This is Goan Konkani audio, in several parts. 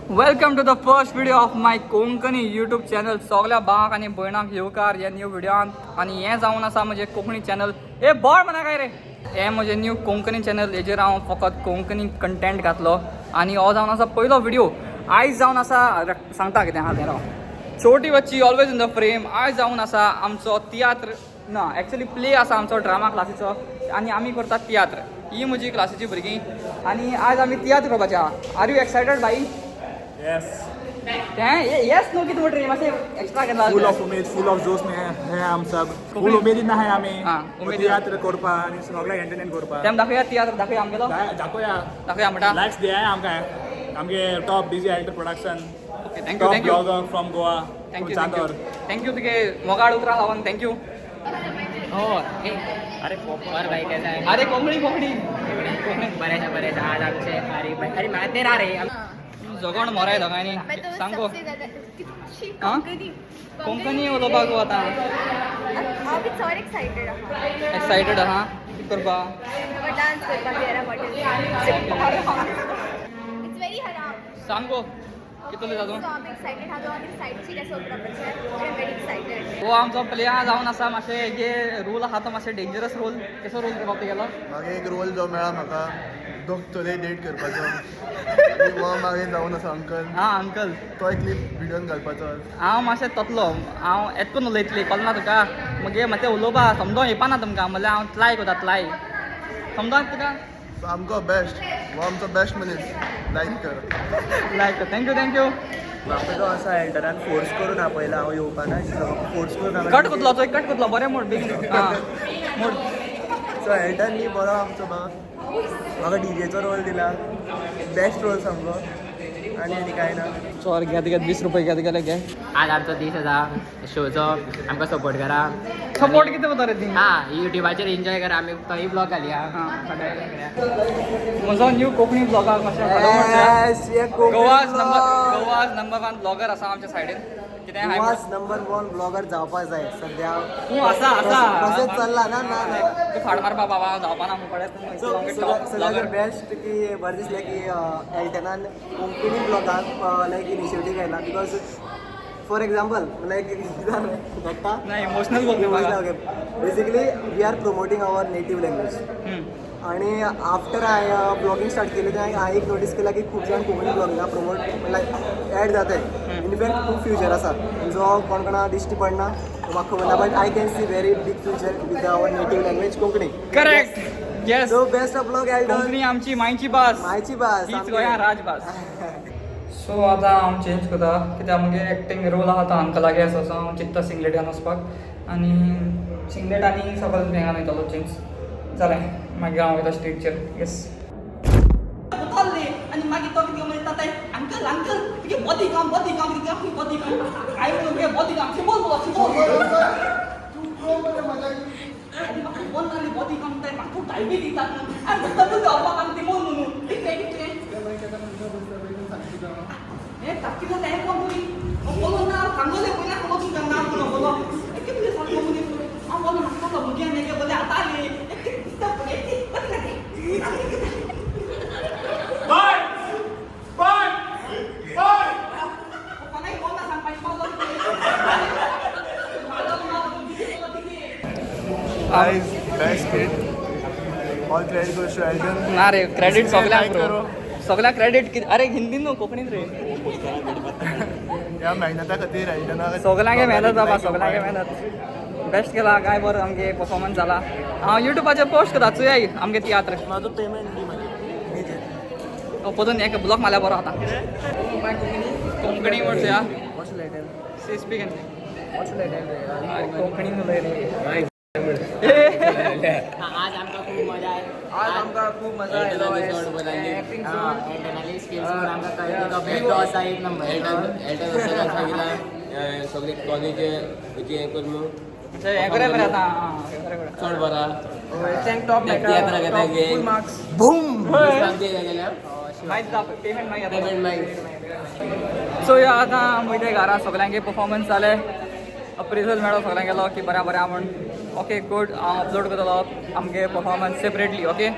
Welcome to the first video of my Konkani YouTube channel. सगळ्या भावांक आनी भयणांक येवकार ह्या न्यू व्हिडियोन. आनी हें जावन आसा म्हजें कोंकणी चॅनल. ए बोड म्हणा काय रे, हें म्हजें न्यू कोंकणी चॅनल. हेजेर हांव फकत कोंकणी कंटेंट घातलो आनी हो जावन आसा पयलो व्हिडियो. आयज जावन आसा, सांगता कितें आहा तें, राव. छोटी बच्ची ऑलवेज इन the frame. आयज जावन आसा आमचो तियात्र, ना, एक्चुअली प्ले आसा आमचो ड्रामा क्लासीचो आनी आमी करतात तियात्र. ही म्हजी क्लासीची भुरगीं आनी आज आमी तियात्र करपाचे आहा. Are you excited भाई? Yes. तें येस न्हू, कितें म्हणटा मातशें एक्स्ट्रा केला. फुल ऑफ उमेद, फुल ऑफ जोश में है हम सब. फुल उमेदीन आहे आमी. हां, उमेदीन. तियात्र करपा आनी सगळ्यांक एंटरटेन करपा. तेम दाखोवया, तियात्र दाखोवया आमगेलो. दाखोवया. दाखोवया म्हणटा. लायक्स दिया आमकां आमगे top DJ alter production. Okay, thank you. Top thank you. Blogger from Goa. Thank you, thank you, thank you. तुगे मोगाळ उतरां लागून thank you. हो. अरे और भाई, कैसा है? अरे कोंकणी, कोंकणी. बरें बरें. आज आमचे, अरे भाई, अरे माते रे. जगण मोराय दोगांनी. मैं तो सांगो. सबसे ज्यादा कितनी हाँ? कोंकणी. कोंकणी उलोवपाक आतां. हांव चड एक्सायटेड आहा. एक्सायटेड आहा? कितें करपा? म्हाका डान्स करपाक येरा. It's very हराम. सांगो, कितले जाता तूं? सो हांव एक्सायटेड आहा. आनी सायड चीक आसा उरपाचें. I am very excited. हो, आमचो प्लेयर जावन आसा. मातशें जे रोल आहा तो मातशें डेंजरस रोल. कसो रोल करपाक गेलो? मागीर एक रोल जो मेळ्ळा म्हाका, दोग चलये डेट करपाचो आनी हो मागीर जावन आसा अंकल. हां, अंकल. तो एक क्लिप व्हिडियोन घालपाचो. हांव मातशें ततलो, हांव येतकून उलयतली, कळना तुका? मगे मातशें उलोवपा समजोन येवपा ना तुमकां. म्हणल्यार हांव लायक वता, लायक समजोन तुका. सामको बेस्ट, हो आमचो बेस्ट मनीस. लायक कर. लायक. Thank you, thank you. म्हाका तो आसा एल्टरान फोर्स करून आपयला. हांव येवपा नाशिल्लो, फोर्स करून. कट कुतलो तो, कट कुतलो. बरें मोड बेगीन, आं मोड. सो एल्टन न्ही बरो आमचो बा, म्हाका डीजेचो रोल दिला, बेस्ट रोल सामको. आनी आनी कांय ना. सॉरी, घेत घेत, 20 रुपये घेत गेले, घे. आज आमचो दीस आसा शोचो. आमकां सपोर्ट करा. सपोर्ट कितें वता रे ती? हा, युट्यूबाचेर एन्जॉय करा. आमी तोय ब्लॉग घालया. म्हजो न्यू कोंकणी ब्लॉगाक मातशें follow करचें. Goa's number, Goa's number one blogger आसा आमच्या सायडीन. कितें हाय. गोवाज नंबर वन ब्लॉगर जावपा जाय सध्या. तूं आसा, आसा. प्रोसेस चल्ला ना ना ना. तूं फाट मारपा बाबा, हांव जावपा ना मुकडे. सो सगळ्यात बेस्ट की बरें दिसलें की एल्टनान कोंकणी ब्लॉगाक लायक इनिशिएटीव घेतला, because for example लायक घडटा. ना, इमोशनल बोलते. Okay, basically we are promoting our native language आणि आफ्टर हांवें ब्लॉगिंग स्टार्ट केली तेन्ना हांवें एक नोटीस केला की खूब जाण कोंकणी ब्लॉगिंगा प्रमोट लायक एड जाताय. इनफॅक्ट खूब फ्युचर आसा जो कोण कोणा दिश्टी पडना, म्हाका खबर ना, but I can see very big future with our native language Konkani. Correct, yes. So best of luck, Elton. Konkani आमची मायची भास. मायची भास. हीच गोंया राजभास. सो आतां हांव चेंज करता, कित्याक मुगे एक्टींग रोल आहा तो अंकलागे आसा. सो हांव चिंत्ता सिंगलेट घालून वचपाक आनी सिंगलेट आनी सकयल हें घालून वयतलो. चेंज जालें, मागीर हांव वयता स्टेजीचेर. येस. आनी मागीर तो कितें म्हणटा, अंकल, अंकल, तुगे बॉडी काम, बॉडी काम, कितें बॉडी काम? I म्हणून बॉडी काम सिंबल बोला, सिंबल. आनी म्हाका फोन मारली, बॉडी काम म्हणटा, म्हाका खूब डायबिटीज जाता आनी तकली जावपाक आनी तिमोन म्हणून कितलें कितलें हें ताकी जाता. हें कोण तुमी बोलो ना, सांगलें पयलीं सांगलो तुमकां ना म्हणून. बोलो कितलें सांगलो म्हणून हांव बोलो म्हाका मुगे नेगे बोले आतां आली. दिसता बाय बाय बाय. कोणाक कोण ना सांगपाचें. आयज best kid, all credit goes to Elton. ना रे, क्रेडिट सगळ्यांक. Like bro करो. सगळ्या क्रेडिट. अरे, हिंदीन न्हू, कोंकणीत रे. ह्या मेहनता खातीर एल्टनाक. सगळ्यांगे मेहनत बाबा, सगळ्यांगे मेहनत. बेस्ट केला काय बरं आमगे परफॉर्मन्स जाला. हांव युट्यूबाचेर पोस्ट करता, चोयाय आमगे तियात्र. म्हाजो पेमेंट दी मागीर डीजे. तो परतून एक ब्लॉक मारल्यार बरो आतां. कोंकणी म्हणया. What should I tell? See, speak. What should I tell रे? कोंकणी उलय रे. आज आमकां खूब मजा आयली. आज आमकां खूब मजा आयलो. एक्टिंग. एल्टनाली स्किल्स आमकां कळ्ळें, तो बेस्ट आसा, एक नंबर. सगळे कॉलेज हें करून. हें बरें बरें आतां, आं, बरें बरें. चड बरा. टॉप. तियात्राक येता गे. फूल मार्क्स. गेल्या. मागीर पेमेंट मागीर. पेमेंट मागीर. सो या, आतां वयता घरा. सगळ्यांगे परफॉर्मन्स जाले, अप्रेजल मेळो सगळ्यांक गेलो की बऱ्या बऱ्या म्हूण. Okay, good. हांव अपलोड करतलो आमगे performance separately. Okay,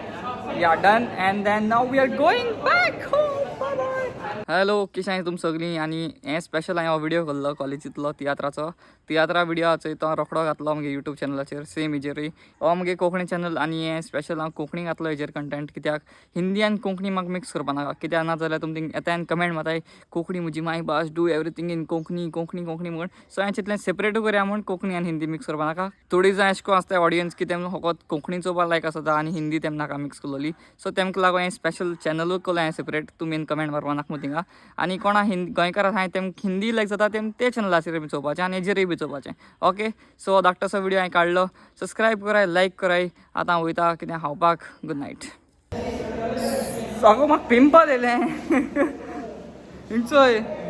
yeah, done. And then now we are going back home. Bye bye. Hello, कशें आहाय तुम सगळीं? आनी हें स्पेशल हांवें हो व्हिडियो केल्लो कॉलेजींतलो तियात्राचो. तियात्रा व्हिडियो चोय तो हांव रोखडो घातलो मुगे युट्यूब चॅनलाचेर. सेम हेजेरूय हो मुगे कोंकणी चॅनल आनी हें स्पेशल हांव कोंकणी घातलो हेजेर कंटेंट, कित्याक हिंदी आनी कोंकणी म्हाका मिक्स करपा नाका. कित्याक ना जाल्यार तुमी येता आनी कमेंट मारताय, "कोंकणी म्हजी मायभास, do everything in Konkani, Konkani, Konkani" म्हूण. सो हांवें चिंतलें सेपरेटू करया म्हूण, कोंकणी आनी हिंदी मिक्स करपा नाका. थोडीं जाण अशें करून आसता ऑडियन्स की तेम फकत कोंकणी चोवपाक लायक आसता आनी हिंदी तेम नाका मिक्स केलोली. सो तेमकां लागून हांवें स्पेशल चॅनलूय केलो हांवें सेपरेट. तुमी कमेंट मारपा नाका म्हूण थिंगा. आनी कोणा हिंदी गोंयकार आसाय, तेमकां हिंदी लायक जाता, तेम ते चॅनलाचेर बी चोवपाचें आनी हेजेरूय बी चोवपाचें. ओके, सो धाकटोसो व्हिडियो हांवें काडलो. सबस्क्रायब कराय, लायक कराय. आतां हांव वयता कितें खावपाक. Good night. आगो, म्हाका पिंपल येयलें. चोय.